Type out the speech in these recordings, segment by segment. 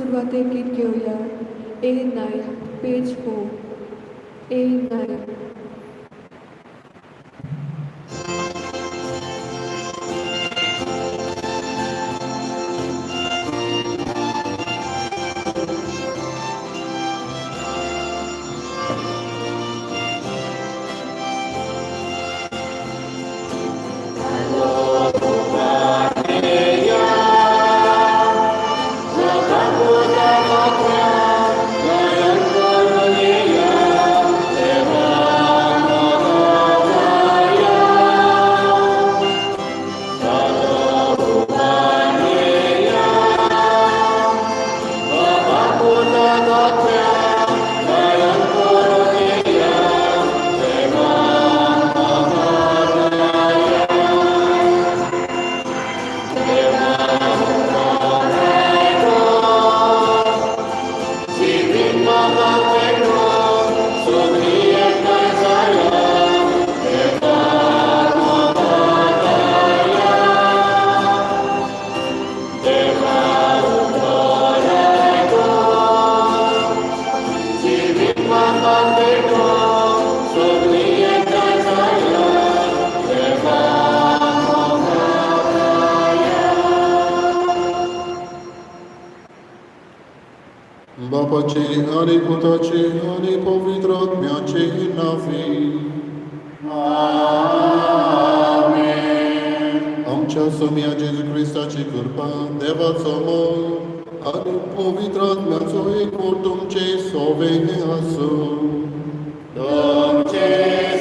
सुरवातेक गीत घेवया A9, page 4, A9. बापाचे आनी पुताचे आनी पवित्र आत्म्याचे नांवे. आमच्या सोम्या जेजू क्रिस्ताची कृपा, देवाचो मोग आनी पवित्र आत्म्याचो एकवट तुमचे सोवे आसूं. तुमचे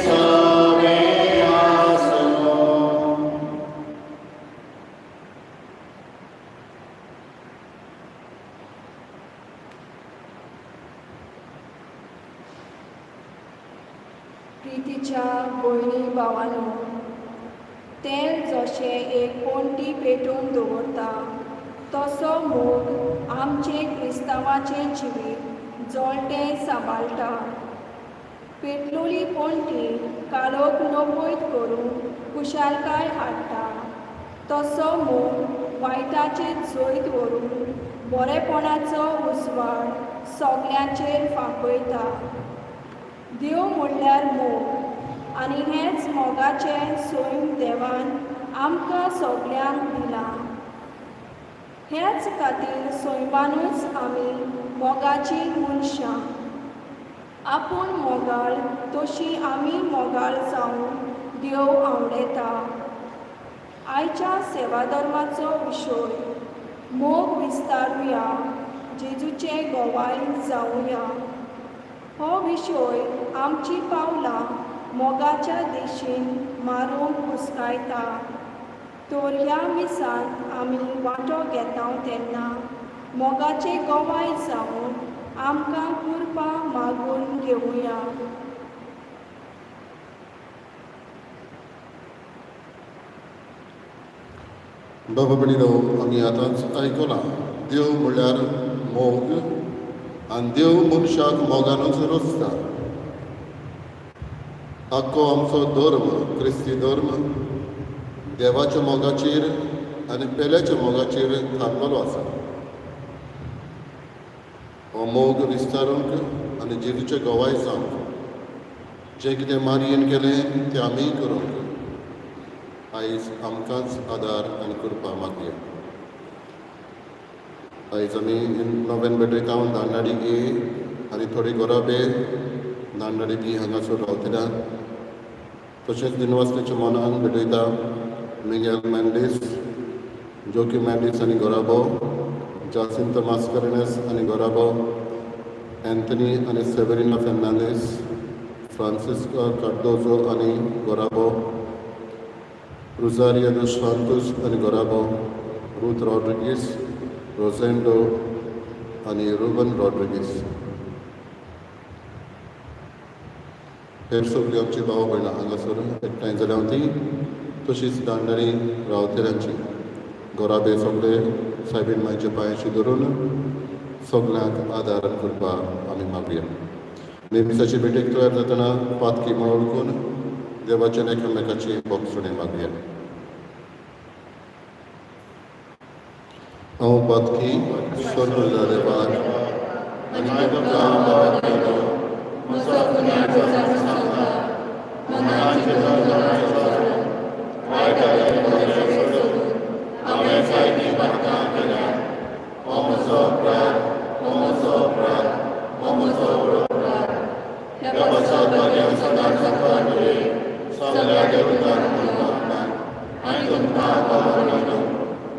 सवे आसूं. प्रितीच्या भयणी भावानो, तेल जशें एक पणटी पेटोवन दवरता तसो मोग आमचें क्रिस्तांवाचें जिवीत जळटें सांबाळटा. पेटलोली पणटी काळोख नपयत करून खुशालकाय हाडटा तसो मोग वायटाचेर जैत व्हरून बरेपणाचो उजवाड सगल्यांचेर फांकयता. देव म्हणल्यार मोग आनी हेंच मोगाचें सैम देवान आमकां सगल्यांक दिलां. ह्याच खातीर सैमानूच आमी मोगाचीं मनशां. आपूण मोगाळ तशी आमी मोगाळ जावन देव आवडटा. आयच्या सेवाधर्माचो विशय मोग विस्तारुया, जेजूचे गोवाय जावया. हो विशय आमची पावलां मोगाच्या दिशेन मारूंक हुस्कायता. तर ह्या मिसांत आमी वांटो घेता तेन्ना मोगाचे गोवाय जावन आमकां कृपा मागून घेवया. बाबा भयणीनो, आमी आतांच आयकलां, देव म्हणल्यार मोग आनी देव मनशाक मोगानूच रचता. आख्खो आमचो धर्म, क्रिस्ती धर्म, देवाच्या मोगाचेर आनी पेल्याच्या मोगाचेर थारलेलो आसा. हो मोग विस्तारूंक आनी जेजूचे गवाय जावंक जें कितें मारयेन केलें तें आमीय करूंक आयज आमकांच आदार आनी कृपा मागया. आयज आमी नव्यान भेटयता दांडाडी ए आनी थोडी गोराबे दांडाडी बी हांगासर रावतल्या. तशेंच दिनवासनेच्या मनान भेटयता मिगेल मेंडीस, जोकी मेंडीस आनी गोराबो, जासिंत मास्करेनस आनी गोराबो, अँथनी आनी सेवेरिना फेर्नांदीस, फ्रांसिस्को कार्दोजो आनी गोराबो, रुजारियो दोस सांतोस आनी गोराबो, रूथ रॉड्रिगीस, रोजेंडो आनी रुबन रॉड्रिगीस. हेर सगळीं आमची भाव भयणां हांगासर एकठांय जाल्या ती, तशीच दांडारी रावतेल्यांची गोराबे सगळे सायबीण मायच्या पांयाशी धरून सगल्यांक आदार करपा आमी मागया. नेमिसाची भेटेक तयार जातना पातकी म्हण वळखून देवाच्या एकामेकाची भोगसणी मागया. हांव पातकी सर्व देवाक आनी तुमकां भावा भयणो म्हजो गुन्यांव जाणून सांगता मनाचे सोडून वायट सोडून हांवें जायतीं पातकां केल्या. हो म्हजो अपराध, हो म्हजो अपराध, हो म्हजो व्हड अपराध. ह्या पासत भाग्यान सदांच सामकार सगळ्या देवतांक म्हणपाक आनी तुमकां भावा भयणो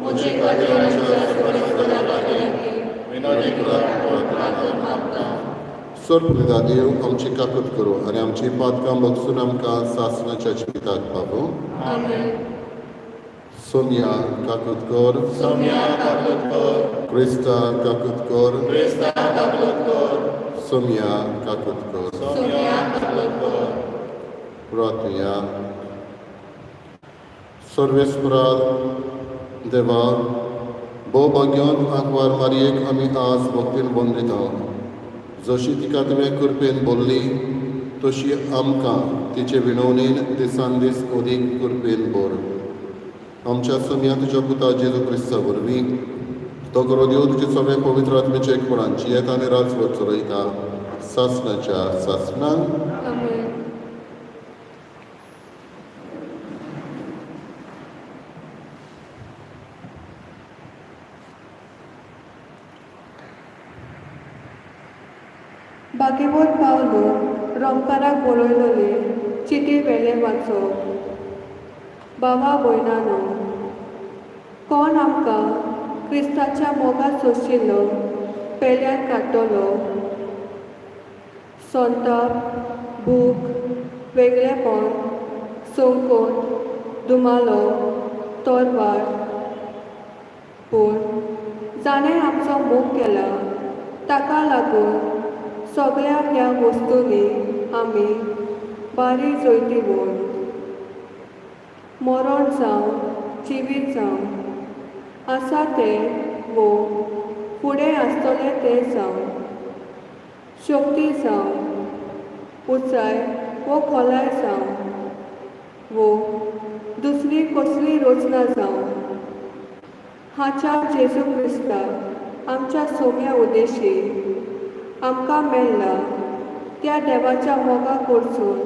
म्हजी खातीर आमच्या सर्वेस्परा लागीं विनोदी करून मागता. सर्व देव आमची काकूत करूं आनी आमची पातकां बगसून आमकां सासणाच्या जिविताक पावूं. आमेन. सोनिया काकूत कर. सोम्या काकूत कर. क्रिस्ता काकूत कर. क्रिस्ता काकूत कर. सोमिया काकूत कर. सोम्या काकूत कर. प्रार्थया. सर्वेस्परा देवा, भोव भाग्यवंत आंकवार मारयेक आमी आज भक्तीन बंदिता. जशी तिका तुवें कृपेन बोल्ली तशी आमकां तिचे विनवणेन दिसान दीस अदीक कृपेन भर. आमच्या सोम्या तुज्या पुता जेजू क्रिस्ता वरवीं, तो करो देव तुजे सगळे पवित्र आत्म्याचे एकपणान जियेत आनी राजवट चलयता सासणाच्या सासणाक. आमेन. बागेवत पावलो रोमकाराक बरयलोले चिटी वेले वाचो. बाबा भयणानो, कोण आमकां क्रिस्ताच्या मोगात सोशिल्लो पेल्यान काडटलो? संताप, भूक, वेगळेपण, संकोट, दुमालो, तरवार? पूण जाणें आमचो मोग केला ताका लागून सगळ्या ह्या वस्तूंनी आमी बारी जैतिवंत. मरण जावं जिवीत जावं, आसा तें वो फुडें आसतलें तें जावं, शक्ती जावं, उंचाय वो खोलाय जावं, वो दुसरी कसली रचना जावं, हाच्या जेजू क्रिस्ता आमच्या सोम्या उद्देशी आमकां मेळ्ळा त्या देवाच्या मोगा कडसून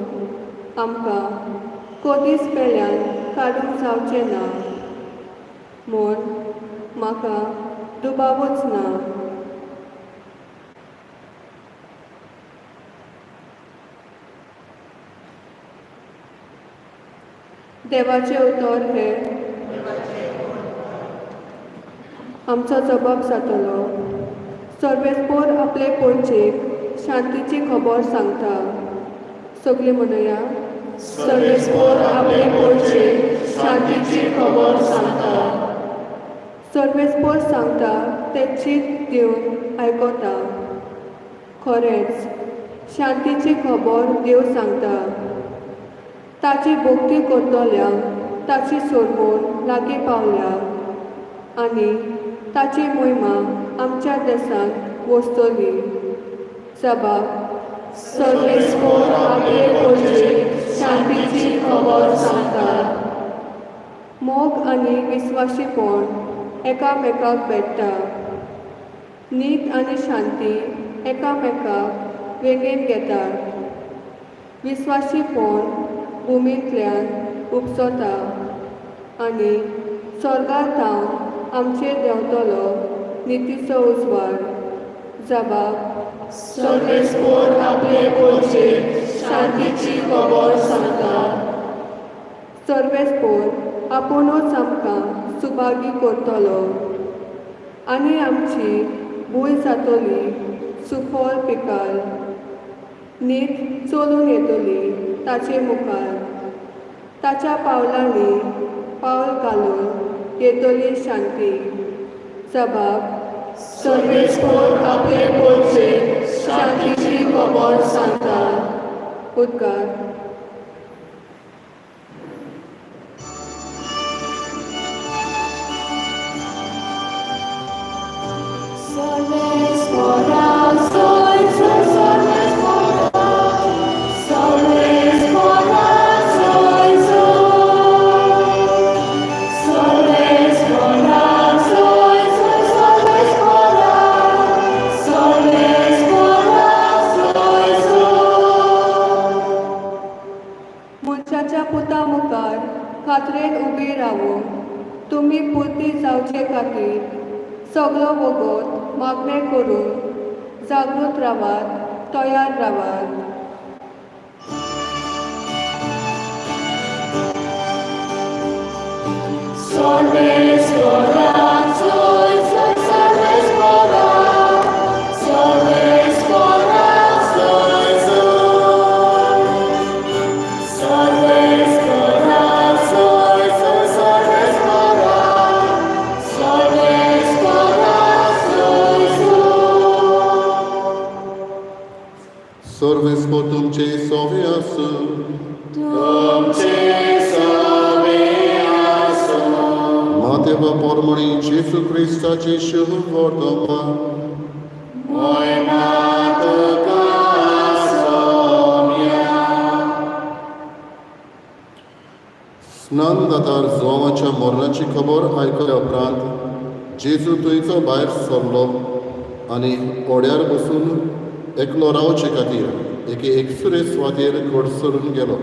आमकां कदीच पेल्यान काडूंक जावचें ना म्हूण म्हाका दुबावूच ना. देवाचें उतर हें आमचो जबाब जातलो. सर्वेस्पोर आपले पोंचेक शांतीची खबर सांगता. सगळीं म्हणया, सर्वेस्पोर आपले पोंचेक शांतीची खबर सांगता. सर्वेस्पोर सांगता तें चीत दिवन आयकता. खरेंच शांतीची खबर देव सांगता. ताची भक्ती करतल्यांक ताची सोडवण लागीं पावल्या आनी ताची मोहिमा आमच्या देशांत वसतली. जबाब, सर्वेस्पोर आपले पोंचेक शांतीची खबर सांगता. मोग आनी विस्वाशीपण एकामेकाक भेट्टा. नीत आनी शांती एकामेकाक वेंगेन घेतात. विस्वाशीपण भुमींतल्यान उपसता आनी स्वर्गार थावन आमचेर देंवतलो नितीचो उजवाड. जबाब, सर्वेस्पोर आपले पोंचेक शांतीची खबर सांगता. सर्वेस्पोर आपुणूच आमकां सुभागी करतलो आनी आमची भूंय जातली सुफळ पिकाल. नीत चलून येतली ताचे मुखार, ताच्या पावलांनी पावल घालून येतली शांती. जबाब, सर्वेस्पोर आपले पोंचेक शांतीची खबर सांगता. उद्गार. Soles खात्रेन उबी रावूंक तुमी पुर्ती जावचे खातीर सगलो वगत मागणें करून जागृत रावात, तयार रावात. सर्वेस्पोर तुमचे सोवे आसूं. मातेवा पोरमणी जेजू क्रिस्ताचे शुभ वर्तमान. स्नानदातार जोवाच्या मरणाची खबर आयकल्या उपरांत जेजू थंयचो भायर सरलो आनी होड्यार बसून एकलो रावचे खातीर एके एकसुरे सुवातेर कडसरून गेलो.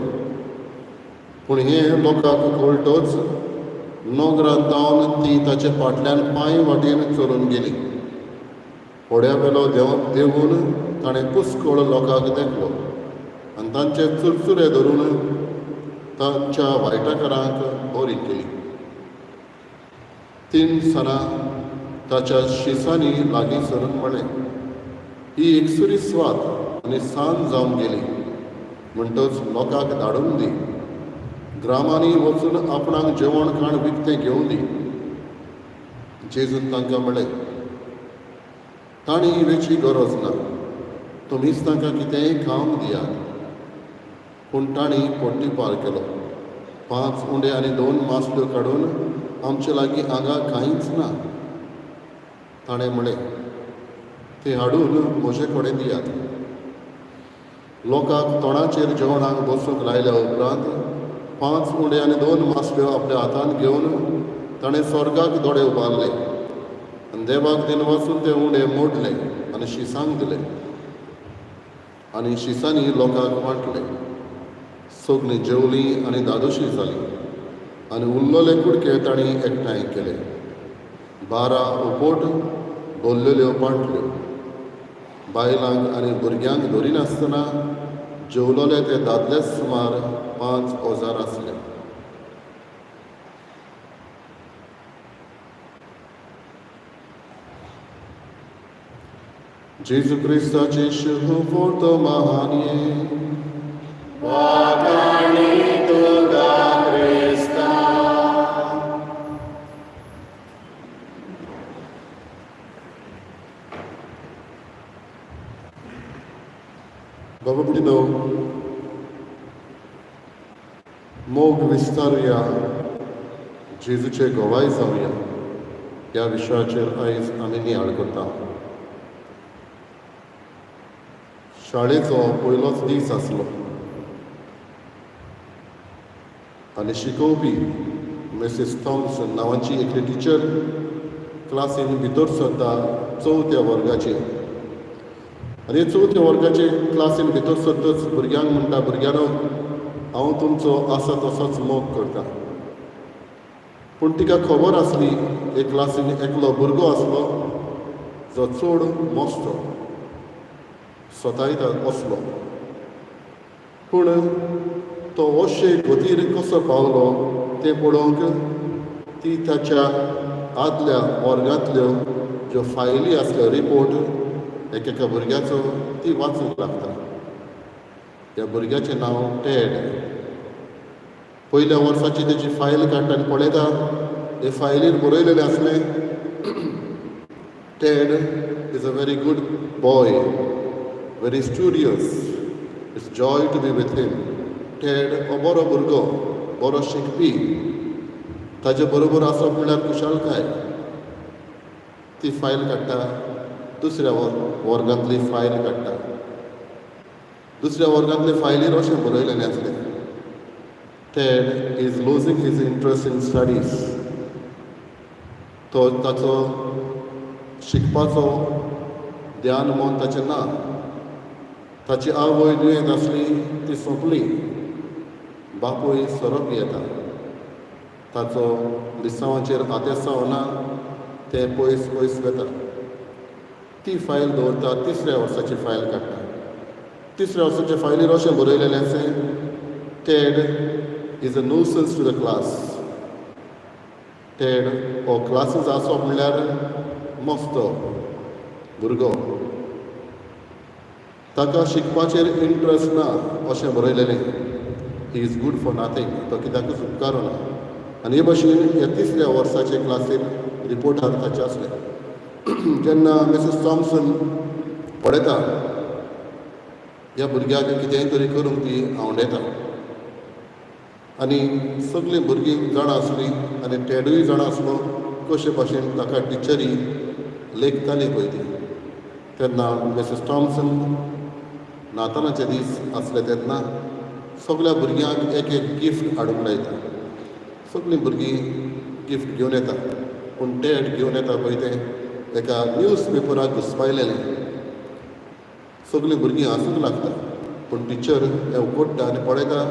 पूण हें लोकांक कळटच नगरांत धांवन ती ताचे फाटल्यान पांय वाटेन चलून गेली. होड्या वेलो देंवून ताणें पुस्कळ लोकांक देखलो आनी तांचे चुरचुरे धरून तांच्या वायटकारांक बरी केली. तीन सणां ताच्या शिसांनी लागीं सरून म्हळें, ही एकसुरी स्वात आनी सांज जावन गेली म्हणटच लोकांक धाडून दी, ग्रामांनी वचून आपणाक जेवण खाण विकतें घेवन दी. जेजून तांकां म्हळें, तांणी वेची गरज ना, तुमीच तांकां कितेंय खावंक दियात. पूण तांणी पोट्टीपार केलो, 5 उंडे आनी 2 मासल्यो काडून आमचे लागीं हांगा कांयच ना. ताणें म्हळें, ते हाडून म्हजे कडेन दियात. लोकांक तोंडाचेर जेवणाक बसूंक लायल्या उपरांत 5 उंडे आनी 2 मासल्यो आपल्या हातांत घेवन ताणें स्वर्गाक दोळे उबारले आनी देवाक दिनवासून ते उंडे मोडले आनी शिसांक दिले आनी शिसांनी लोकांक वांटले. सगळीं जेवलीं आनी दादोशी जाली आनी उरलेले कुडके तांणी एकठांय केले. 12 उपोट भरलेल्यो पांटल्यो. बायलांक आनी भुरग्यांक धरिनासतना जेवलोले ते दादले सुमार 5000 आसले. जेजू क्रिस्ताचे शुभ वर्तमान. बाबा भयणीनो, मोग विस्तारुया, जेजूचे गवाय जावया ह्या विशयाचेर आयज आमी नियाळ करता. शाळेचो पयलोच दीस आसलो आनी शिकोवपी मिसीस थॉम्सन नांवाची एकली टिचर क्लासीन भितर सरता चवथ्या वर्गाचे. आनी चवथ्या वर्गाचे क्लासीन भितर सरतच भुरग्यांक म्हणटा, भुरग्यांनो, हांव तुमचो आसा तसोच मोग करता. पूण तिका खबर आसली एक क्लासीन एकलो भुरगो आसलो जो चड मस्तो स्वतायता असलो. पूण तो अशे गतीर कसो पावलो तें पळोवंक ती ताच्या आदल्या वर्गांतल्यो ज्यो फायली आसल्यो रिपोर्ट एकेका भुरग्याचो ती वाचूंक लागता. त्या भुरग्याचें नांव टेड. पयल्या वर्साची तेजी फायल काडटा आनी पळयता, हे फायलीर बरयलेलें आसलें, Ted is a very good boy, very studious, it's joy to be with him. Ted हो बरो भुरगो, बरो शिकपी, ताजे बरोबर आसप म्हणल्यार खुशालकाय. ती फायल काडटा, दुसऱ्या वर्गांतली फायल काडटा. दुसऱ्या वर्गांतले फायलीर अशें बरयलेलें आसलें, Ted is losing his interest in studies. तो ताचो शिकपाचो ध्यान मन ताचें ना. ताची आवय दुयेंत आसली, ती सोंपली. बापूय सोरो पियेता. ताचो लिसांवाचेर आदेसांव ना, तें पयस पयस वता. ती फायल दवरता, तिसऱ्या वर्साची फायल काडटा. तिसऱ्या वर्साचे फायलीर अशें बरयलेलें आसा, Ted is a nuisance to the class. Ted हो क्लासीस आसप म्हणल्यार मस्तो भुरगो, ताका शिकपाचेर इंट्रस्ट ना अशें बरयलेलें. He is good for nothing, तो कित्याकूच उपकारना. आनी हे भशेन ह्या तिसऱ्या वर्साचे क्लासीन रिपोर्टार ताचे आसले. जेन्ना मिसीस थॉम्सन पळयता ह्या भुरग्याक कितेंय तरी करूंक, ती आंवडेता. आनी सगळीं भुरगीं जाणां आसलीं आनी टेडूय जाणा आसलो कशे भाशेन ताका टिचरी लेखताली पळय ती. तेन्ना मिसेस थॉम्सन नातालाचे दीस आसले तेन्ना सगल्या भुरग्यांक एक एक गिफ्ट हाडूंक लायता. सगळीं भुरगीं गिफ्ट घेवन येता, पूण टेड घेवन येता पळय तें एका न्यूज पेपराक घुसपायलेलें. सगळीं भुरगीं हांसूंक लागता, पूण टिचर हें उगडटा आनी पळयता.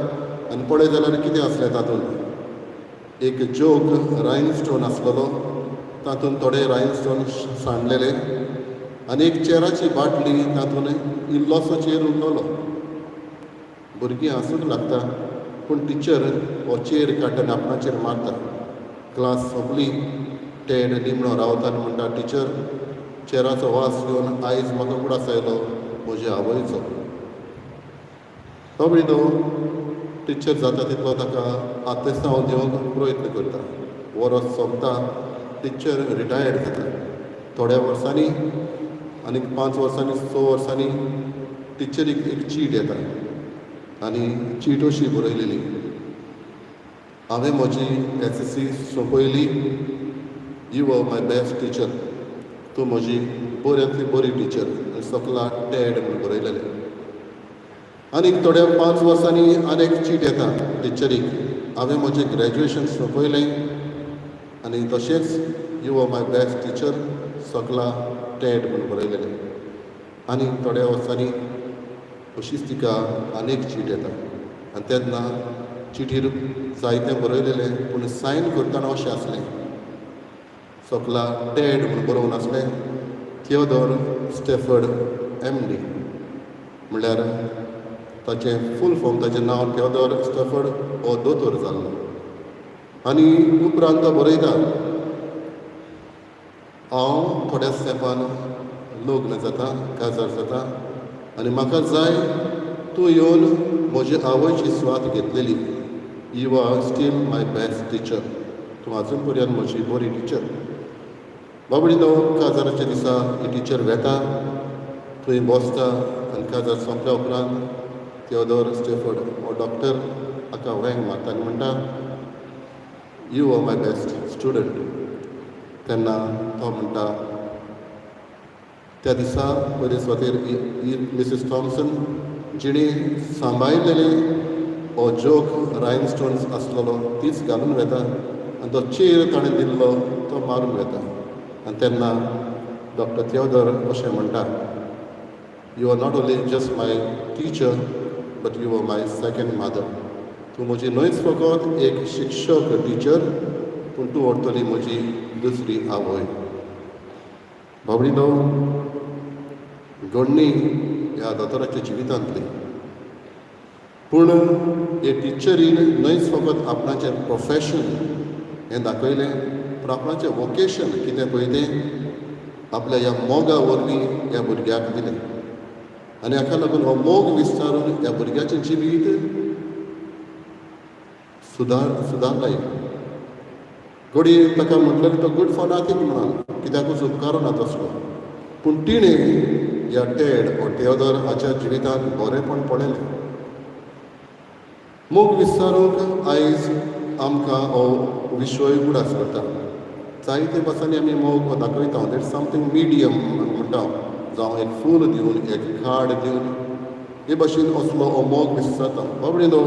आनी पळयत जाल्यार कितें आसलें तातूंत? एक जोक रायन स्टोन आसलेलो, तातूंत थोडे रायन स्टोन सांडलेले आनी एक चेराची बाटली, तातूंत इल्लोसो चेर उरलेलो. भुरगीं हांसूंक लागता, पूण टिचर हो चेर काडटा आनी आपणाचेर मारता. क्लास सोंपली, टेड निमणो रावता आनी म्हणटा, टिचर, चेराचो वास घेवन आयज म्हाका उगडास आयलो म्हजे आवयचो. तो तो टिचर जाता तितलो ताका आतेसांव दिवंक प्रयत्न करता. वरस सोंपता, टिचर रिटायर्ड जाता. थोड्या वर्सांनी, आनीक 5 वर्सांनी, 6 वर्सांनी टिचरीक एक चीट येता आनी चीट अशी बरयलेली, हांवें म्हजी SSC सोंपयली. You are my best teacher. तूं म्हजी बऱ्यांतली बरी टिचर. आनी सकला टेड म्हूण बरयलेलें. आनीक थोड्या 5 वर्सांनी आनीक चीट येता टिचरीक, हांवें म्हजें ग्रॅज्युएशन सोंपयलें आनी तशेंच you are my best teacher. सकला टेड म्हूण बरयलेलें. आनी थोड्या वर्सांनी अशीच तिका आनीक चीट येता आनी तेन्ना चिटीर जायतें बरयलेलें, पूण सायन करतना अशें आसलें, सकला टेड म्हूण बरोवन आसलें, थियोदोर स्टेफर्ड एमडी. म्हणल्यार ताचें फूल फॉर्म, ताचें नांव थियोदोर स्टेफर्ड, हो दोतोर जाल्लो. आनी उपरांत तो बरयता, हांव थोड्या तेंपान लग्न जाता, काजार जाता आनी म्हाका जाय तूं येवन म्हजे आवयची सुवात घेतलेली. You are still my best teacher. तूं आजून पर्यंत म्हजी बरी टिचर. बाबडी, तो काजाराच्या दिसा ही टिचर वेता, थंय बसता आनी काजार सोंपल्या उपरांत थियोदोर स्टेफर्ड हो डॉक्टर हाका वेंग मारता आनी म्हणटा, you are my best student. तेन्ना तो म्हणटा, त्या दिसा पयले सुवातेर ही मिसीस थॉम्सन जिणें सांबाळिल्लें हो जोक रायन स्टोन्स आसलेलो तीच घालून वेता आनी तो चेर ताणें दिल्लो तो मारून वेता. आनी तेन्ना डॉक्टर थियोदर अशें म्हणटा, you are not only just my teacher, but you are my second mother. तूं म्हजी न्हयच फकत एक शिक्षक टिचर, पूण तूं व्हरतली म्हजी दुसरी आवय. बाबडीनो, घडणी ह्या दोतोराच्या जिवितांतली, पूण हे टिचरीन न्हयच फकत आपणाचें प्रोफेशन हें दाखयलें, पूण आपणाचें वोकेशन कितें पळय तें आपल्या ह्या मोगा वरवीं ह्या भुरग्याक दिलें. आनी हाका लागून हो मोग विस्तारून ह्या भुरग्याचें जिवीत सुदारलाय. घडये ताका म्हटल्यार तो गुड फॉर नथींग म्हणून, कित्याकूच उपकारना तसलो, पूण तिणें ह्या टेड ओ टेओदर हाच्या जिवितांत बरेंपण पळयलें. मोग विस्तारूंक आयज आमकां हो विशय उगडास करता. जायते भासांनी आमी मोग हो दाखयता. That something medium म्हणटा, जावं एक फूल दिवन, एक कार्ड दिवन, हे भाशेन असलो हो मोग विस्तारता. बाबडीनो,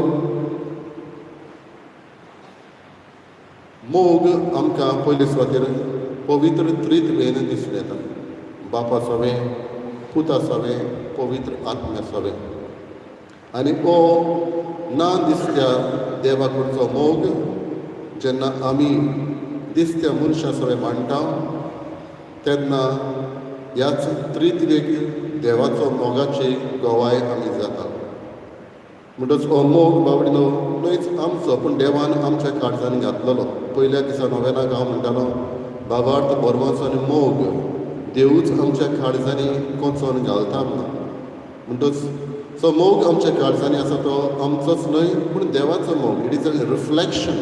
मोग आमकां पयले सुवातेर पवित्र त्रित्वेन दिसून येता, बापा सवें, पुता सवें, पवित्र आत्म्या सवें. आनी हो ना दिसत्या देवा कडचो मोग. जेन्ना आमी दिसत्या मनशां सवें मांडटा तेन्ना ह्याच त्रित्वेक देवाचो मोगाची गवाय आमी जाता. म्हणटच हो मोग बाबडिनो न्हयच आमचो, पूण देवान आमच्या काळजान घातलेलो. पयल्या दिसा नोवेनाक हांव म्हणटालो, बाबार्थ बरवाचो आनी मोग देवूच आमच्या काळजांनी कोंचोन घालता म्हणून. म्हणटच जो मोग आमच्या काळजांनी आसा तो आमचोच न्हय, पूण देवाचो मोग. It is a reflection,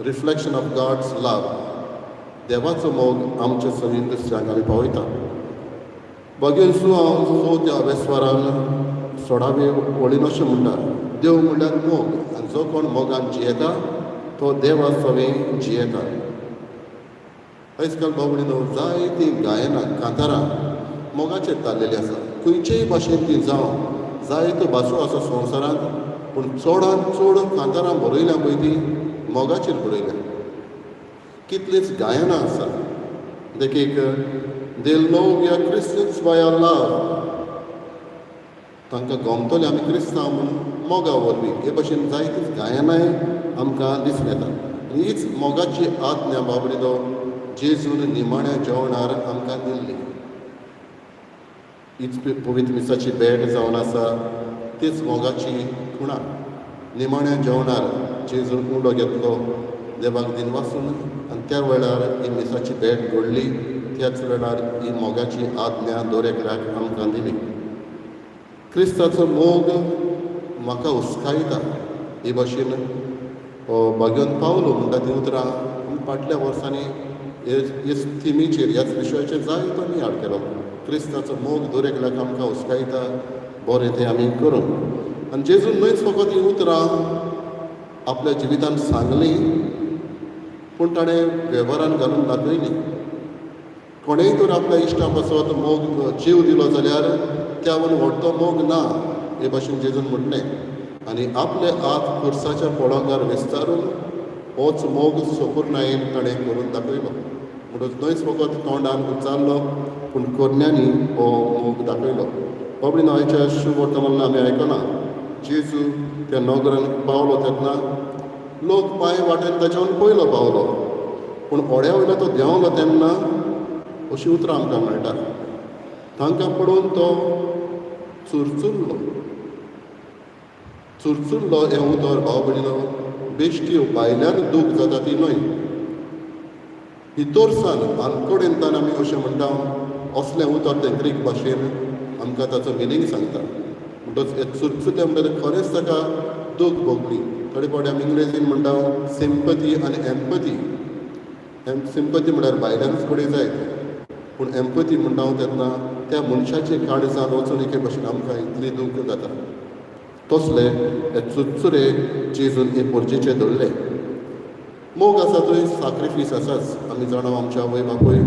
reflection of God's love. देवाचो मोग आमच्या सगळीं दुसऱ्यांक आमी पावयता. बगेनसू हांव चवथ्या आवेस्वारान सोळावे वळीन अशें म्हणटा, देव म्हणल्यार मोग आनी जो कोण मोगान जियेता तो देवा सवें जियेता. आयज काल बाबडी जायतीं गायनां कांतारां मोगाचेर ताल्लेलीं आसा. खंयचेय भाशेन ती जावं, जायत्यो भासो आसा संवसारांत, पूण चडान चड कांतारां बरयल्या पळय ती मोगाचेर बरयल्या. कितलींच गायनां आसा, देखीक "They'll know we are Christians by our love", तांकां गमतले आमी क्रिस्तांव म्हणून मोगा वरवीं. हे भशेन जायतींच गायनांय आमकां दिसून येता. आनी हीच मोगाची आज्ञा बाबडिनो जेजून निमाण्या जेवणार आमकां दिल्ली. हीच पवित्र मिसाची भेट जावन आसा, तीच मोगाची खुणा. निमाण्या जेवणार जेजून उंडो घेतलो देवाक दिनवासून आनी त्या वेळार ही मिसाची भेट घडली. त्याच वेळार ही मोगाची आज्ञा दर एकल्याक आमकां दिली. क्रिस्ताचो मोग म्हाका हुस्कायता हे भाशेन भाग्योन पावलो म्हणटा ती उतरां आमी फाटल्या वर्सांनी हे थिमीचेर, ह्याच विशयाचेर जायतो आमी हाड केलो. क्रिस्ताचो मोग दर एकल्याक आमकां हुस्कायता, बरें तें आमी करूंक. आनी जेजून न्हयच फकत हीं उतरां आपल्या जिवितान सांगलीं, पूण ताणें वेव्हारान घालून दाखयलीं. कोणेय तर आपल्या इश्टा पासत मोग जीव दिलो जाल्यार त्याहून व्हडलो मोग ना, हे भाशेन जेजून म्हणलें. आनी आपले हात खुर्साच्या पळोंगार विस्तारून होच मोग सोपूर्णायेन ताणें करून दाखयलो. म्हणून न्हयच फकत तोंडान उच्चारलो, पूण करण्यांनी हो मोग दाखयलो. बाबडी आयच्या शुभवर्तमान आमी आयकलां, जेजू त्या नगरान पावलो तेन्ना लोक पांय वाटेन ताच्याहून पयलो पावलो, पूण होड्या वयलो तो देंवलो तेन्ना अशीं उतरां आमकां मेळटा, तांकां पळोवन तो चुरचुरलो. चुरचुरलो हें उतर भाव भयणीनो बेश्टी भायल्यान दूख जाता ती न्हय, भितरसान आनकडेनतान आमी अशें म्हणटा असलें उतर तें ग्रीक भाशेन आमकां ताचो मिनींग सांगता. म्हणटच हें चुरचुरलें म्हणटकीर खरेंच ताका दूख भोगली. थोडे फावटी आमी इंग्लेजीन म्हणटा सिंपती आनी एम्पती. सिंपती म्हळ्यार भायल्यानूच कडेन जायत, पूण एम्पती म्हणटा हांव तेन्ना त्या मनशाचे काळजान वचून एके भशेन आमकां इतली दूख जाता, तसले हे चुरचुरे जेजून हे पोरजेचे धरले. मोग आसा थंय साक्रिफीस आसाच. आमी जाणा, आमच्या आवय बापूय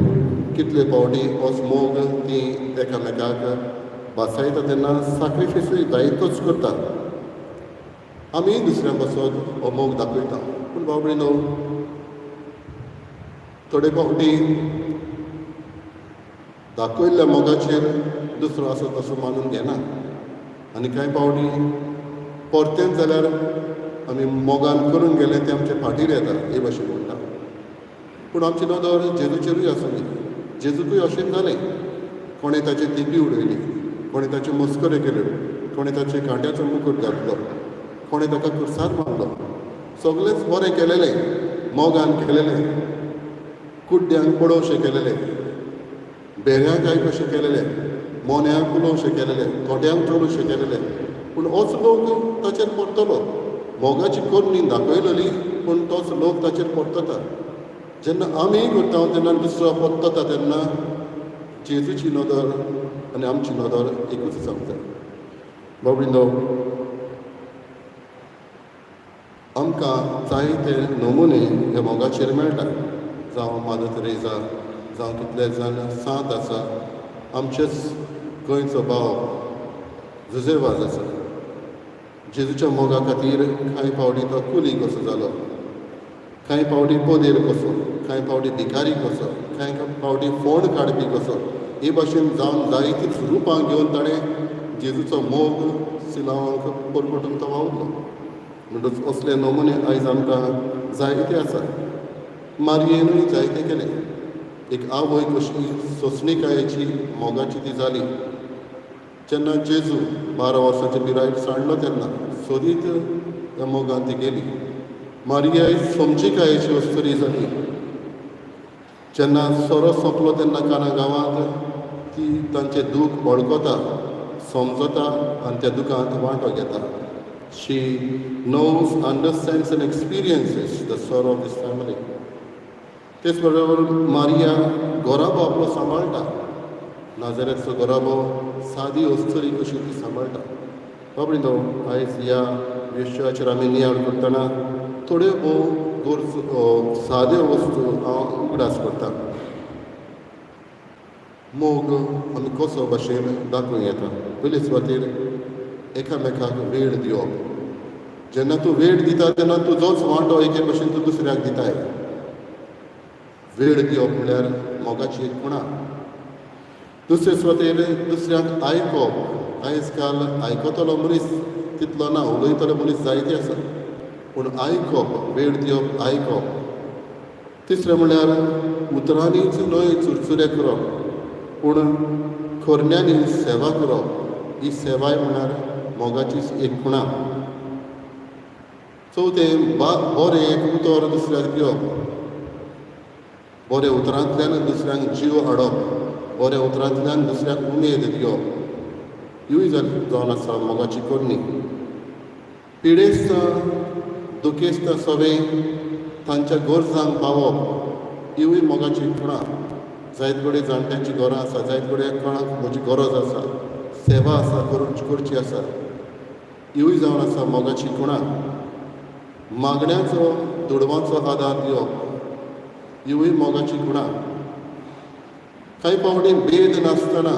कितले फावटी होच मोग ती एकामेकाक भासायता तेन्ना साक्रिफिसूय जायतोच करता. आमी दुसऱ्या पासत हो मोग दाखयता, पूण भाव भयणीनो थोडे फावटी दाखयल्ल्या मोगाचेर दुसरो आसा तसो मानून घेना आनी कांय फावटी परतेंच जाल्यार आमी मोगान करून गेले तें आमचे फाटीर येता हे भाशेन म्हणटा. पूण आमची नदर जेजूचेरूय आसूंक. जेजूकूय अशेंच जालें. कोणें ताची थिपी उडयली, कोणें ताच्यो मस्कऱ्यो केल्यो, कोणें ताचे कांट्याचो मुकूट घातलो, कोणें ताका खुर्सार मारलो. सगळेंच बरें केलेलें, मोगान केलेलें, कुड्ड्यांक पळोवशें केलेलें, भेऱ्यांक आयकशें केलेलें, मोन्यांक उलोवशें केलेलें, थोड्यांक चलोवशें केलेलें, पूण होच लोक ताचेर परतलो. मोगाची करणी दाखयलेली, पूण तोच लोक ताचेर परतता. जेन्ना आमी करता तेन्ना दुसरो परतता तेन्ना जेजूची नदर आनी आमची नदर एकूच जावंक जाय. बाबडिनो आमकां जायते नमुने ह्या मोगाचेर मेळटा, जावं मादर तेरेजा, जावं कितले जाण सांत आसा. आमचेच गोंयचो भाव जुझे वाज आसा. जेजूच्या मोगा खातीर कांय फावटी तो कुली कसो जालो, कांय फावटी पदेर कसो, कांय फावटी भिकारी कसो, कांय फावटी फोंड काडपी कसो, हे भाशेन जावन जायतींच रुपां घेवन ताणें जेजूचो मोग सिलांवांक परगटून तो वावुरलो. म्हणटच असले नमुने आयज आमकां जायते आसा. मारयेनूय जायते केलें. एक आवय कशी सोंसणीकायेची मोगाची ती जाली. जेन्ना जेजू 12 वर्सांचे पिरायेर सांडलो तेन्ना सोदीत त्या मोगान ती गेली. मारियाय समजिकायेची अस्तुरी जाली. जेन्ना सोरो सोंपलो तेन्ना काना गांवांत ती तांचें दूख वळखता, समजता आनी त्या दुखांत वांटो घेता. She knows, understands and experiences the sorrow of this family. तेच बरोबर मारिया गोराबो आपलो सांबाळटा. नाजाऱ्याचो गोराबो सादी अस्तुरी कशी ती सांबाळटा. बाबडीनो, आयज ह्या विशयाचेर आमी नियाळ करतना थोड्यो भोव गरजो साद्यो वस्तू हांव उगडास करता. मोग आमी कसो भाशेन दाखोवंक येता. पयले सुवातेर एकामेकाक वेळ दिवप. जेन्ना तूं वेळ दिता तेन्ना तुजोच वांटो एके भशेन तूं दुसऱ्याक दिताय. वेळ दिवप म्हणल्यार मोगाची एक खुणा. दुसरे सुवातेर दुसऱ्याक आयकप. आयज काल आयकतलो मनीस तितलो ना, उलयतलो मनीस जायते आसा, पूण आयकप, वेळ दिवप, आयकप. तिसरें म्हणल्यार उतरांनीच न्हय चुरचुरे करप, पूण खरण्यांनी सेवा करप. ही सेवाय म्हणल्यार मोगाचीच एक खुणा. चवथें, बरें एक उतर दुसऱ्याक दिवप. बऱ्या उतरांतल्यान दुसऱ्यांक जीव हाडप, बऱ्या उतरांतल्यान दुसऱ्याक उमेद दिवप, ह्यूय जावन आसा मोगाची करणी. पिडेस्त दुखेस्त सगळें तांच्या गरजांक पावप, हिवूय मोगाची खुणा. जायत कडेन जाणट्यांची घरां आसा, जायत कडेन कोणाक म्हजी गरज आसा, सेवा आसा, करची आसा, हिवूय जावन आसा मोगाची खुणा. मागण्याचो दुडवांचो आदार दिवप, हिवूय मोगाची खुणा. कांय फावटी भेद नासतना,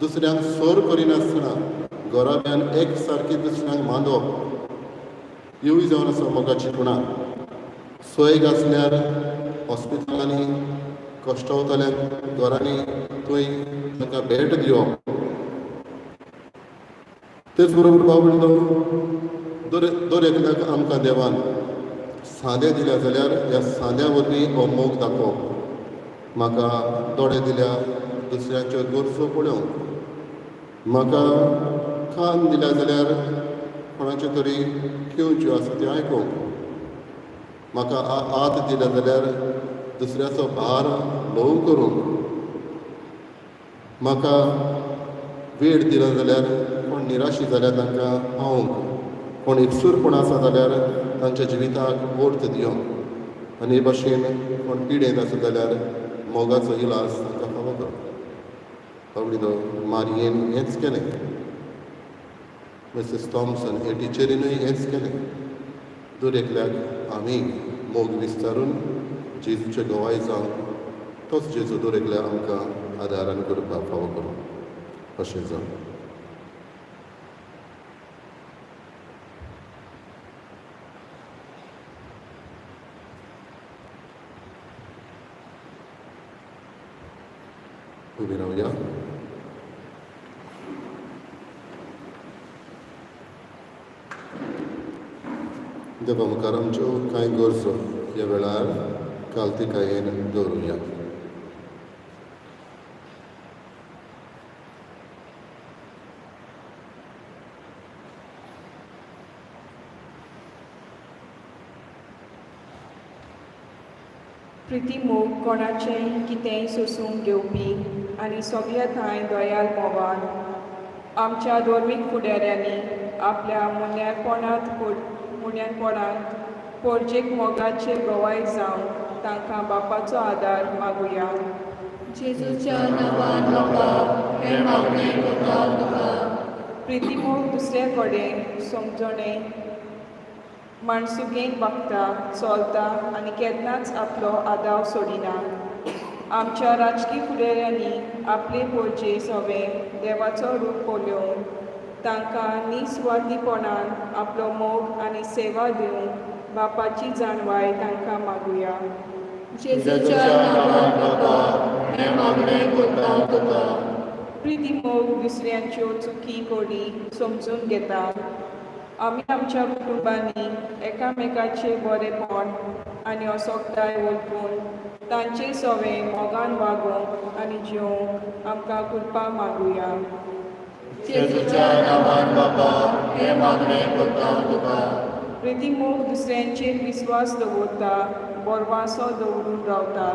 दुसऱ्यांक सोर करिनासतना घराब्यान एक सारकी दुसऱ्यांक मांदप, हिवूय जावन आसा मोगाची खुणा. सोयग आसल्यार हॉस्पिटलांनी कश्टवतल्यांक घरांनी थंय तांकां भेट दिवप. तेच बरोबर भाव भयणीनो, दर एकल्याक आमकां देवान सांदे दिल्या जाल्यार ह्या सांद्या वरवीं हो मोग दाखोवप. म्हाका दोळे दिल्या दुसऱ्यांच्यो गरजो पळोवंक, म्हाका कान दिल्या जाल्यार कोणाच्यो तरी किंवच्यो आसा त्यो आयकूंक, म्हाका हात दिल्या जाल्यार दुसऱ्याचो भार ल्हव करूंक, म्हाका वेळ दिला जाल्यार कोण निराशी जाल्यार तांकां पावोवंक, कोण एकसूरपण आसा जाल्यार तांच्या जिविताक अर्थ दिवंक, आनी हे भाशेन कोण पिडेंत आसा जाल्यार मोगाचो इलाज तांकां फावो करप. बाबडीनो, मारयेन हेंच केलें, मिसेस थॉम्सन हे टिचरीनूय हेंच केलें. दर एकल्याक आमी मोग विस्तारून जेजूचे गवाय जावन तोच जेजू दर एकल्याक आमकां आदारान करपाक फावो करूं अशें जावं. उबी रावया. देवा मुखार आमच्यो कांय गरजो ह्या वेळार कालतिकायेन दवरुया. प्रिती मोग कोणाचेंय कितेंय सोसूंक घेवपी आनी सगल्या ठांय दयाल मोवान आमच्या धर्मीक फुडाऱ्यांनी आपल्या मुन्यारपणांत पोरजेक मोगाचे गवाय जावन तांकां बापाचो आदार मागुया. जेजूच्या नांवान बापा हें मागणें करता तुका. प्रिती मोग दुसऱ्या कडेन समजणें माणसुगेन वागता, चलता आनी केन्नाच आपलो आदाव सोडिना. आमच्या राजकी फुडाऱ्यांनी आपले पोरजे सवे देवाचो रूप पळोवन तांकां निस्वार्थीपणान आपलो मोग आनी सेवा दिवंक बापाची जाणवाय तांकां मागुया. जेजूच्या नांवान बापा हें मागणें करता तुका. प्रिती मोग दुसऱ्यांच्यो चुकी कोडी समजून घेता, आमी आमच्या कुटुंबांनी एकामेकाचे बरेपण आनी असोकताय वळखून तांचे सवे मोगान वागोवंक आनी जिवंक आमकां कृपा मागुया. जेजूच्या नांवान बापा हें मागणें करता तुका. प्रितीमोग दुसऱ्यांचेर विस्वास दवरता, बोरवासो दवरून रावता.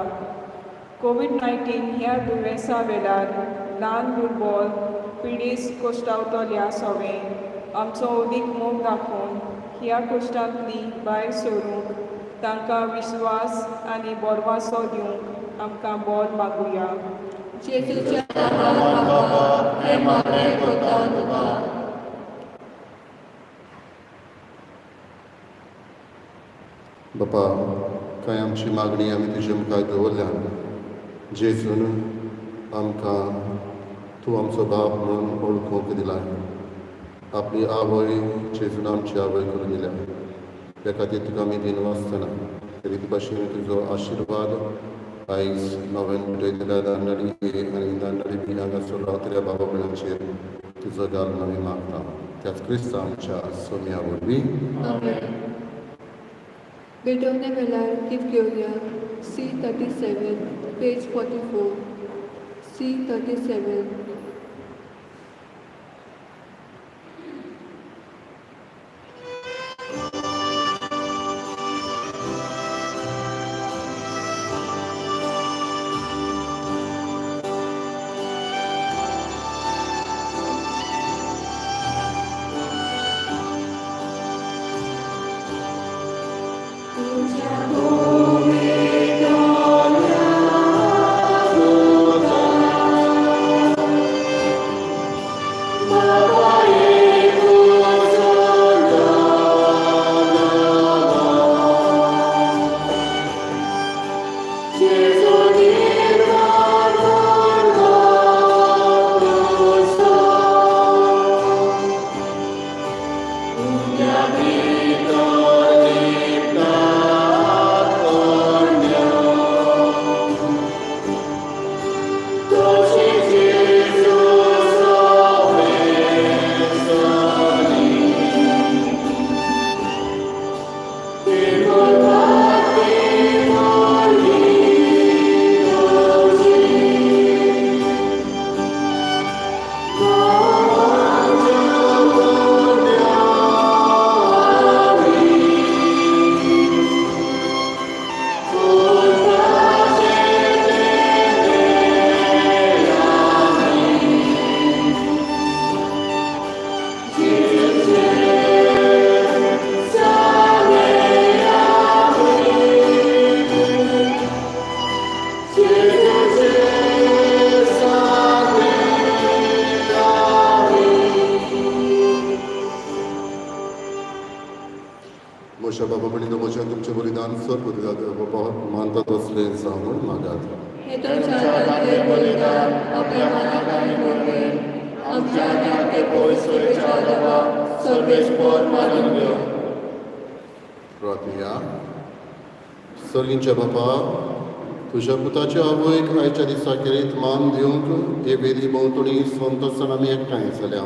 कोवीड-19 ह्या दुयेंसा वेळार ल्हान दुर्बल पिडीस कोश्टावतल्या सोवें आमचो अदीक मोग दाखोवन ह्या कोश्टांतली भायर सरूंक तांकां विश्वास आनी बोरवासो दिवंक आमकां बोल मागुया. जेजूच्या नांवान बापा हें मागणें करता तुका. बापा, कांय आमची मागणी आमी तुजे मुखार दवरल्या. जेजून आमकां तूं आमचो बाप म्हणून वळखूंक दिला. आपली आवय जेजून आमची आवय करून दिल्या, त्या खातीर तुका आमी दिनवासतना. तरी भाशेन तुजो आशिर्वाद आयज नव्यान भेटयतल्या दांडाडी ए आनी दांडाडी बी हांगासर रावतल्या बाबा भयणांचेर तुजो घाल म्हणून आमी मागता, त्याच क्रिस्तांव आमच्या सोम्या वरवीं. आमेन. भेटवणे वेळार गीत घेवया. C 37, page 44, C 37. मोशा बाबा म्हणिल्लो, म्हज्या तुमचें बलिदान सर बाबा मानता तसलें जावं म्हूण मागात. हे तुमच्या हातांतलें बलिदान आपल्या मनाक आनी मोडलें आमच्या आनी आपले पयस सोयच्या देवा सर्वेस्पर मानून घेवं. प्रार्थया. सर्गींच्या बापा, तुज्या पुताच्या आवयक आयच्या दिसा खेरीत मान दिवंक हे वेदी भोंवतणी संतोसान आमी एकठांय जाल्या.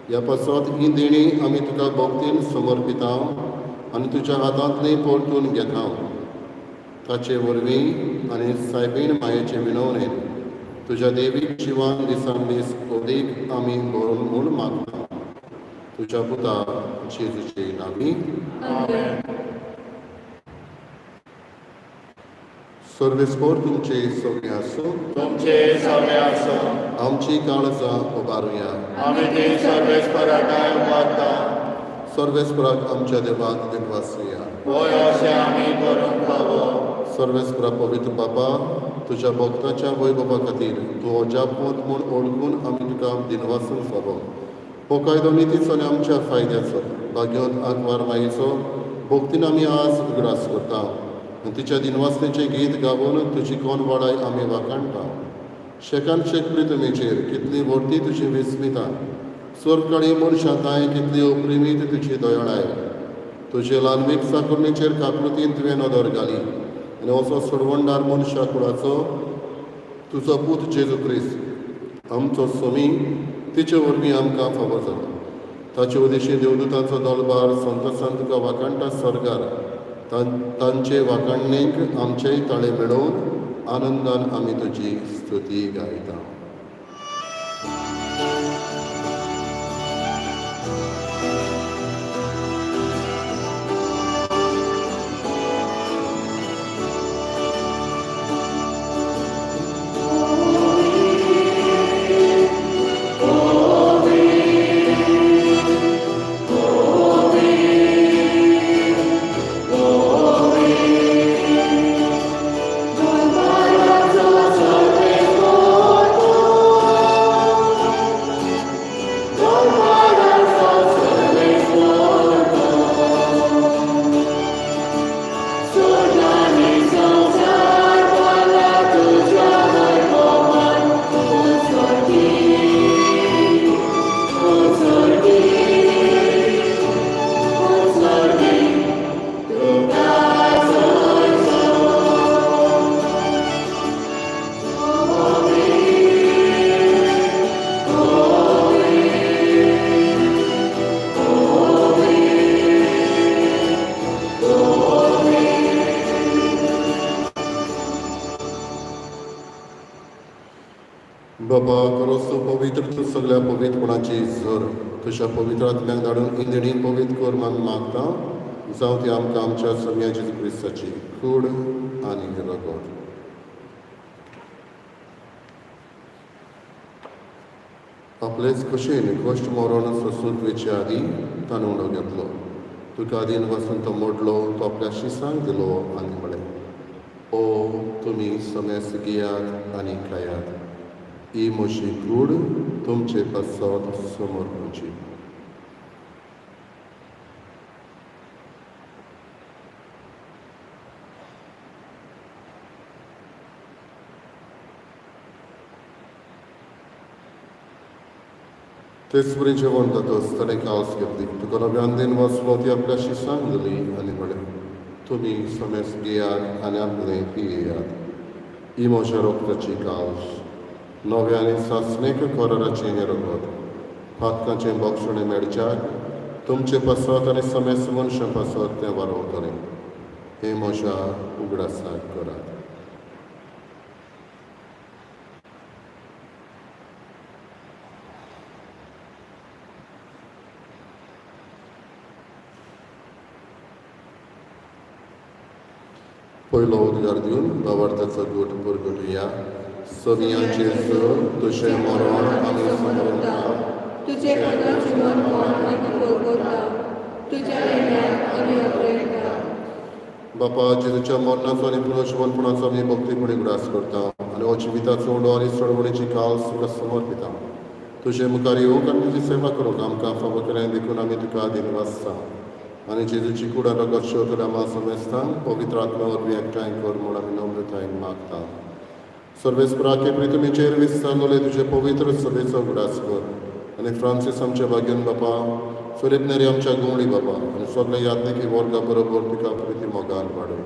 ह्या पासत ही देणी आमी तुका भक्तीन समर्पिता आनी तुज्या हातांतली परतून घेता. ताचे वरवीं आनी सायबीण मायेचे विनवणेन तुज्या देवीक जिवान दिसान दीस अदीक आमी भरून म्हूण मागता, तुज्या पुता जेजूचे नांवी. आमेन. सर्वेस्पोर तुमचे सगळे आसूं. तुमचे सगळे आसूं. आमची काळजां उबारुया. आमी ती सर्वेस्पराकाय उबारता. सर्वेस्पराक आमच्या देवाक दिनवासुया. होय, अशें आमी करूंक फावो. सर्वेस्परा पवित्र बाबा, तुज्या भक्ताच्या वैभवा खातीर तूं अजापवंत म्हूण वळखून आमी तुका दिनवासूंक फावो. हो कायदो नितीचो आनी आमच्या फायद्याचो. भाग्यवंत आंकवार माईचो भक्तीन आमी आज उगडास करता आनी तिच्या दिनवासनेचें गीत गावून तुजी कोण वाडाय आमी वाखाणटा. शेकान शेक प्रितमेचेर कितली व्हडती तुजी विस्मिता, स्वर्गकाळी मनशां तांय कितली अप्रिमीत तुजी दयाळाय. तुजे ल्हानवीक साकुरणीचेर काकृतीन तुवें नदर घाली आनी असो सोडवणदार मनशा कुळाचो तुजो पूत जेजू क्रिस्त आमचो सोमी तिचे वरवीं आमकां फावो जालो. ताचे उदेशी देवदूतांचो दलबार संतोसान तुका वाखाणटा स्वर्गार. तांचे वाखाणणेक आमचेय ताळे मेळोवन आनंदान आमी तुजी स्तुती गायता. बाबा करोस पवित्र तूं सगळ्या पवित्रपणाची झर तुज्या पवित्र आत्म्याक धाडून इंदणी पवित्र कर म्हूण मागता. जावं ती आमकां आमच्या सम्या जेजू क्रिस्ताची कूड आनी रगत. आपलेच कशेन कश्ट मरण सोसूंक वेचे आदीं ताणें उडो घेतलो. तुका आदीन वचून तो मोडलो, तो आपल्या शिसांक दिलो आनी म्हळें, ओ तुमी समेस्त घेयात आनी खायात, ही म्हजी कूड तुमचे पासत समर्पणची. तेच वरी जेवण जातच ताणें कावस घेतली, तुका नव्यान दिन वचलो, ती आपल्या शिसांक दिली आनी म्हळें, तुमी समेस्त घेयात आनी आपलें पियेयात, ही म्हज्या रोगताची कावस, नव्या आनी सासणेक कराराचें हें रगत, पातकांचें बक्षणें मेळच्याक तुमचे पासत आनी समेस्त मनशां पासत तें वारोवतलें. हें म्हज्या उगडासाक करात. पयलो उद्गार दिवन भावार्थाचो गूट पुरगुटया. सगळ्यांचे तुजें मरण आमी समरता, तुजें पुनर्जीवनपण आमी परगटता, तुज्या येण्याक आमी अग्रेता. बापा, जेजूच्या मरणाचो आनी पुनर्जीवनपणाचो आमी भक्तीपणी उगडास करता आनी हो जिविताचो उडो आनी चळवळीची काल तुका समर्पिता. तुजे मुखार येवंक आनी तुजी सेवा करूंक आमकां फावो केलें देखून आमी तुका दिनवासता आनी जेजूची कूड आनी रगत शेवतल्या आमा समेस्तांक पवित्र आत्म्या वरवीं एकठांय कर म्हूण आमी नम्रतायेन मागता. सर्वेस्परा के प्रितमीचेर विस्तारले तुजे पवित्र सभेचो उगडास कर आनी फ्रांसीस आमच्या भाग्यन बापा, फिलीप नेरी आमच्या गुमडी बापा आनी सगळे याज्ञिकी वर्गा बरोबर तुका प्रिती मोगान वाडय.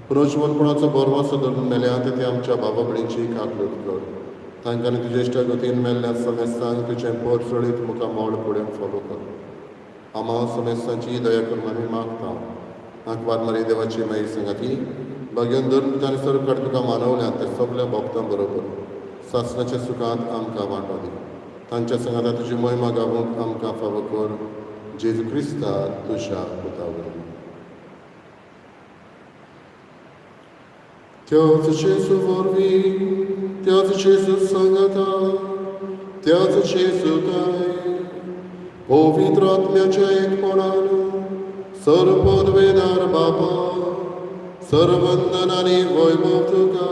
पुनर्जीवनपणाचो भरवंसो धरून मेल्या ते आमच्या बाबा भयणीची काकलूत कर. तांकां तुजे इश्टा गतीन मेल्ल्या समेस्तांक तुजें पोर चळीत मुखार मोड पडून फावो कर. आमा समेस्तांची दया करून आमी मागता. आंकवार मारी देवाची माई सांगाती भाग्यान धरून आनी सरकार तुका मानवल्यात ते सगल्या भक्तां बरोबर सासणाच्या सुखांत आमकां वांटो दी. तांच्या सांगाता तुजी महिमा गावूंक आमकां फावो कर. जेजू क्रिस्ता तुज्या पुता वरवीं. त्याच जेजू वरवीं, त्याच जेजू सांगाता, त्याच जेजू ताय पवित्र आत्म्याच्या एकपणान सर्वपदवेदार बापा, सर्वंदन आनी वैभव तुका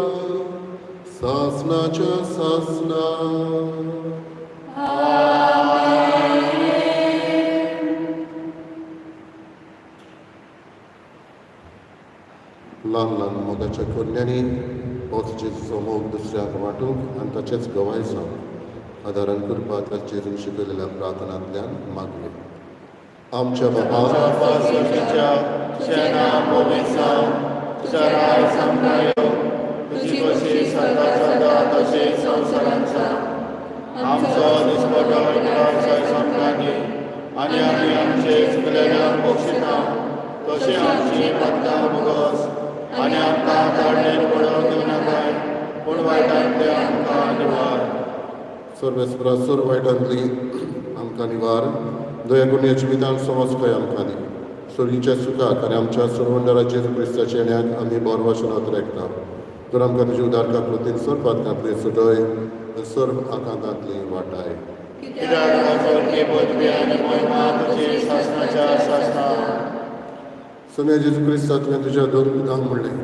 सासनाच्या सासना. ल्हान ल्हान मोगाच्या कोन्यांनी होच जेजूचो मोग दुसऱ्याक वांटूंक आनी ताचेच गवाय जावंक आदारान करपाक ताच्या जेजून शिकयलेल्या प्रार्थनांतल्यान मागया. आमच्या बाबा तुझें नांव पवित्र जावं, तुजें राज आमकां येवं, तुजी खोशी स्वर्गांत जाता तशीच संवसारांत जावं. आमचो दिसपटो ग्रास आयज आमकां दी आनी आमी आमचे चुकलेल्यांक बक्षिता तशी आमची पातकां भोगस आनी आमकां काडणेर पडोवंक दिवं नाकाय पूण वायटांतले आमकां निवार. सर्वेस्परा सर्व वायटांतली आमकां निवार, दया गुण्याची विधान समज खंय आमकां दी. सोरीच्या सुखाक आनी आमच्या सरवंडरा जेजू क्रिस्ताच्या येण्याक आमी बोरवाशनात रेखता. तर आमकां तुजी उदारका कृतीन सर्व पातकांतली सुटय आनी सर्व आकांतांतली वाटाय. कित्याक स्वर्गीय पदवी आनी महिमा तुजी सासणाच्या सासणा. सोम्या जेजू क्रिस्ता, तुवें तुज्या दोन पुतांक म्हणलें,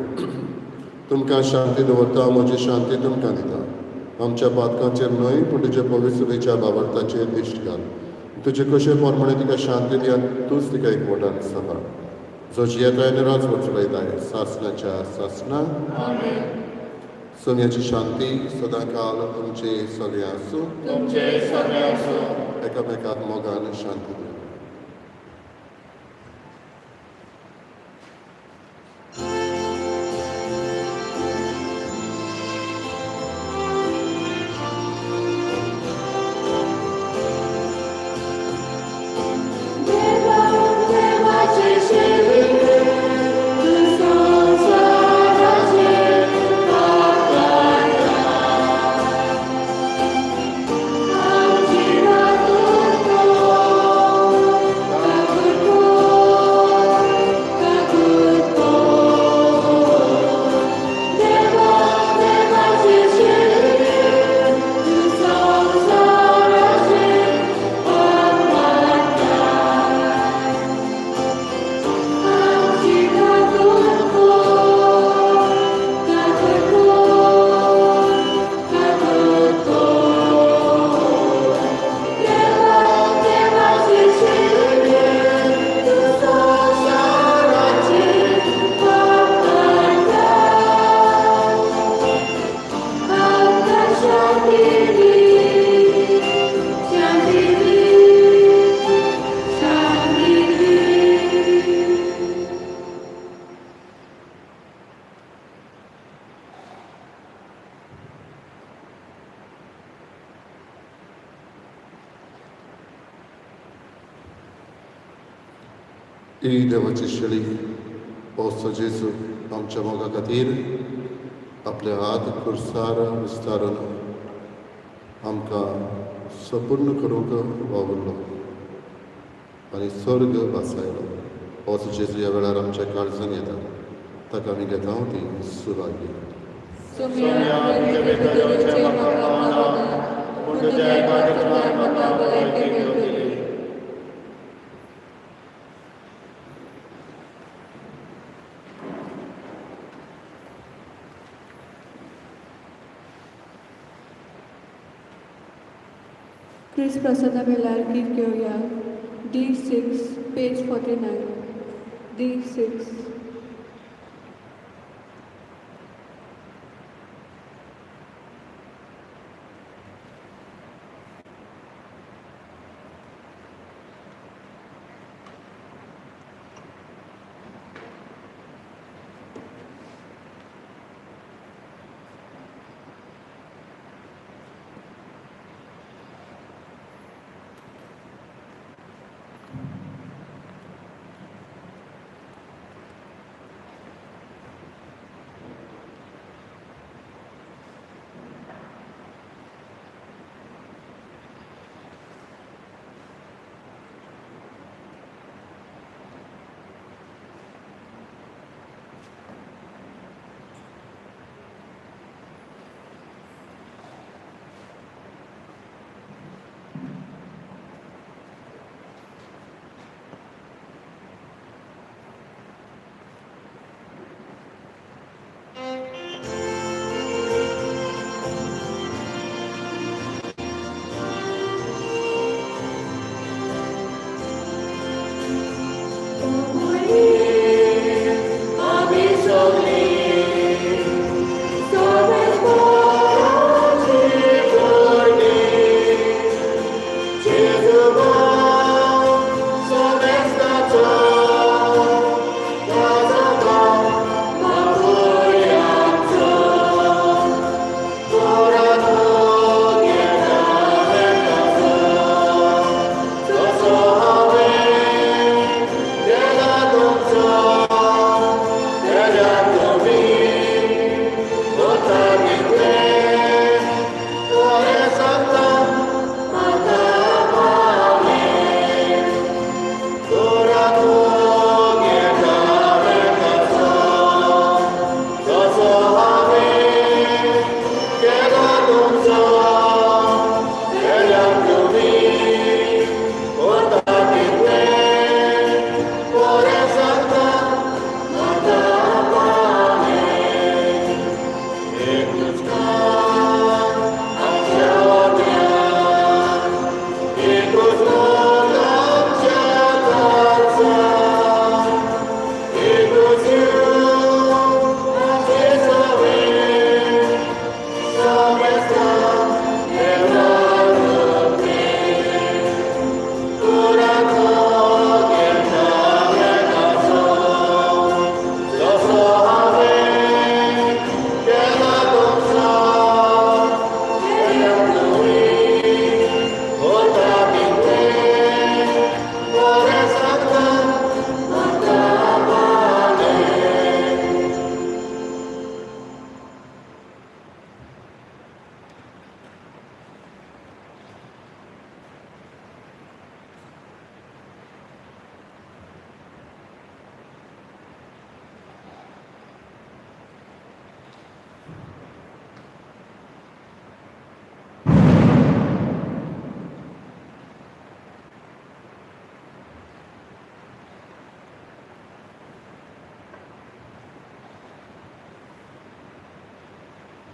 तुमकां शांती दवरता, म्हजी शांती तुमकां दिता. आमच्या पातकांचेर न्हय पूण तुज्या पवित्रतेच्या बाबर्ताचेर दिश्ट घाल. तुजे कशे प्रमाणे तिका शांती दी आनी तूंच तिका एकवटान सांबाळ, जो जियेताय आनी राजवट चलयताय सासणाच्या सासणा. आमेन. सोन्याची शांती सदांकाल तुमचे सगळे आसूं. तुमचे सगळे आसूं. एकामेकाक मोगान शांती दिवं. देवा देवाचे शेवटे तूं संवसाराचे पाप काडटा. आमची काकूट कर, काकूट कर, काकूट कर. देवा देवाचे शेवटे तूं संवसाराचे पाप काडटा. आमची काकूट कर, काकूट कर, काकूट कर. देवा देवाचे शेवटे तूं संवसाराचे पाप काडटा. आमकां शांती दी, शांती दी, शांती दी. ही देवाची शेळी, पावसो जेजू आमच्या मोगा खातीर आपले हात खुर्सार विस्तारून आमकां संपूर्ण करूंक वावुरलो आनी स्वर्ग भासायलो. पावसो जेजू ह्या वेळार आमच्या काळजान येता, ताका आमी घेता ती सुभागी. सोम्या, तुजे भितर येवचें म्हाका पावना, पूण तुज्या एका दुसऱ्यान म्हाका भलायकी मेळटली. क्रिस्त प्रसादा वेळार गीत घेवया. D6, page 49, D6.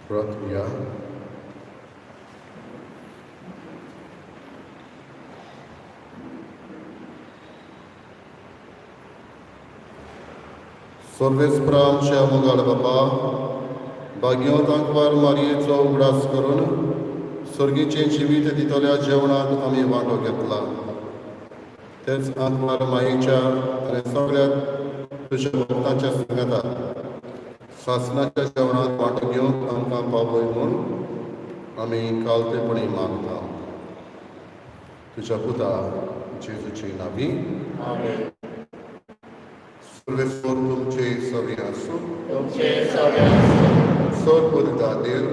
परत या. सर्वेस्परा आमच्या मोगाळ बापा, भाग्यवतांकवार मारयेचो उगडास करून सर्गीचें जिवीत दितल्या जेवणांत आमी वांटो घेतला. तेच आंकवार मायेच्या आनी सगळ्या तुज्या भक्तांच्या सांगाता सासणाच्या जेवणांत वांटो घेवंक आमकां पावय म्हूण आमी कालतेपणी मागता. तुज्या पुता जेजूची नावी. आमेन. सर्वेस्पर तुमचे सवी आसूं. तुमचे सवे आसूं. सर्व देव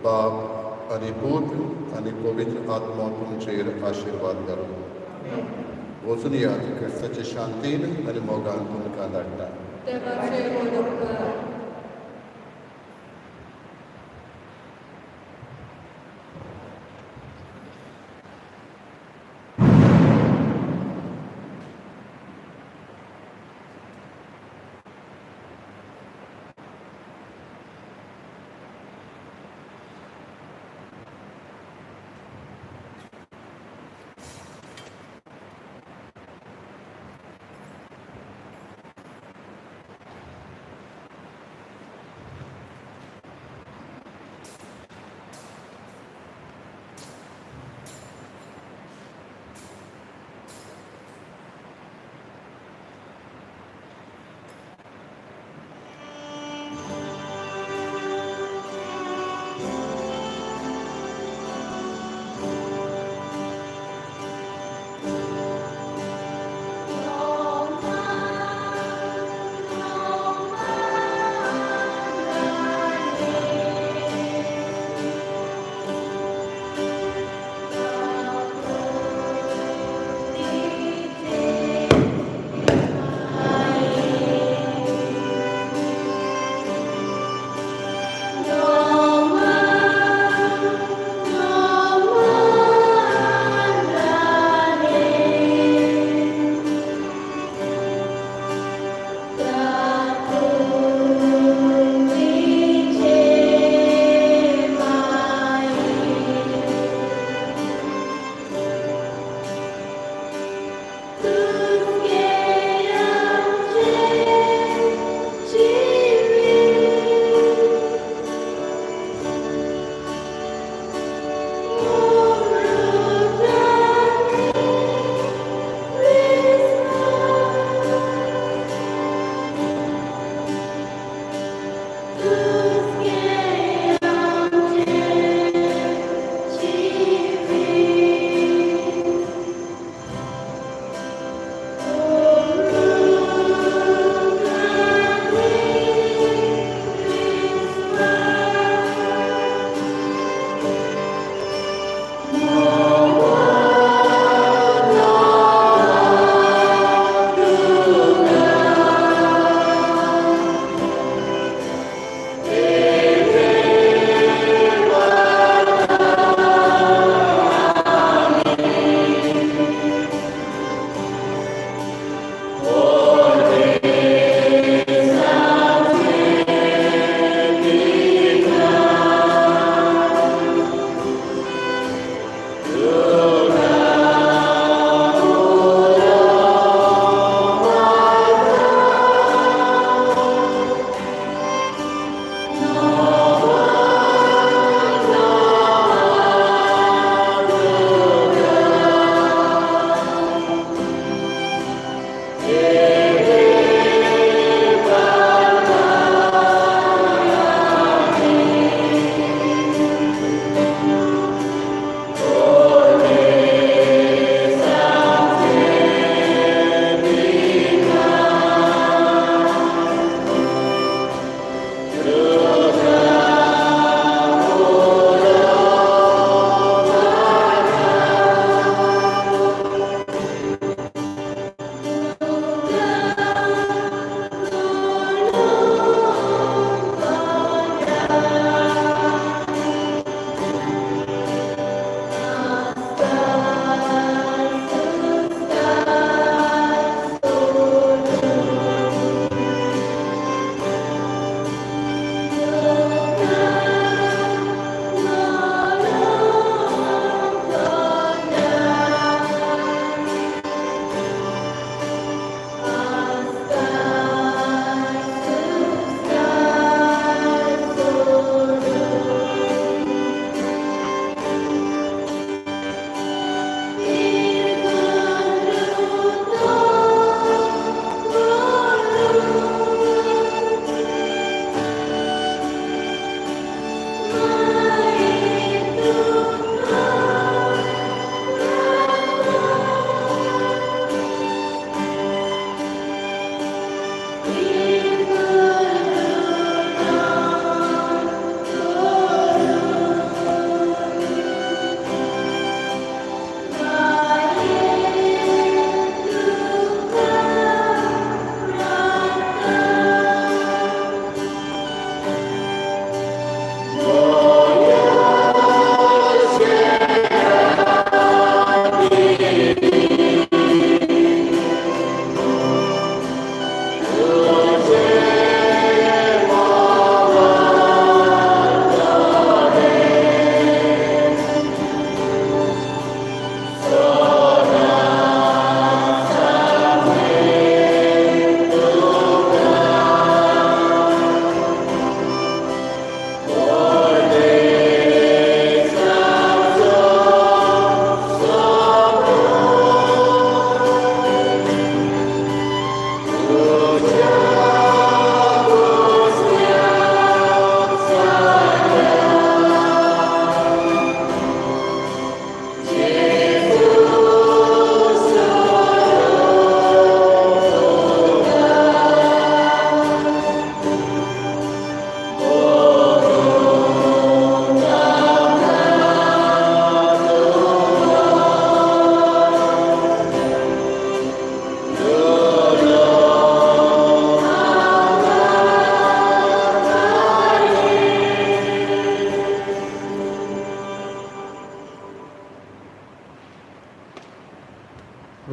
बाप आनी पूत आनी पवित्र आत्मो तुमचेर आशिर्वाद घालूं. वचून यात, क्रिस्ताचे शांतीन आनी मोगान तुमकां धाडटा. देवाचे व्हड उपकार.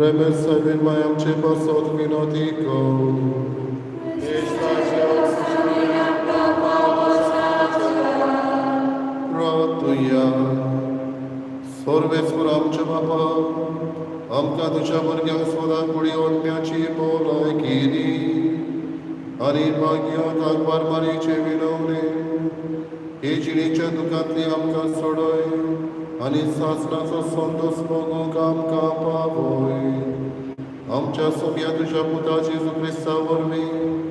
रेमेस सायबीण माय आमचे पासत विनोती कर. रातुया. सर्वेस्पर आमच्या बापा, आमकां तुज्या भुरग्यांक सदां कुडी ओतण्याची भलायकी दी आनी भाग्यांत आंकवार मारीचे विनवणे. हे जिणेच्या दुखांतली आमकां सोडय आनी सासणाचो संतोश भोगूंक आमकां पावय. आमच्या सोम्या तुज्या पुता जेजू क्रिस्ता वरवीं.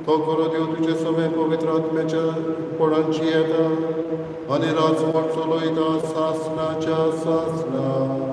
तो खरो देव तुजे सगळे पवित्र आत्म्याच्या पोडांची येता आनी राजवट चलयता सासणाच्या सासणा.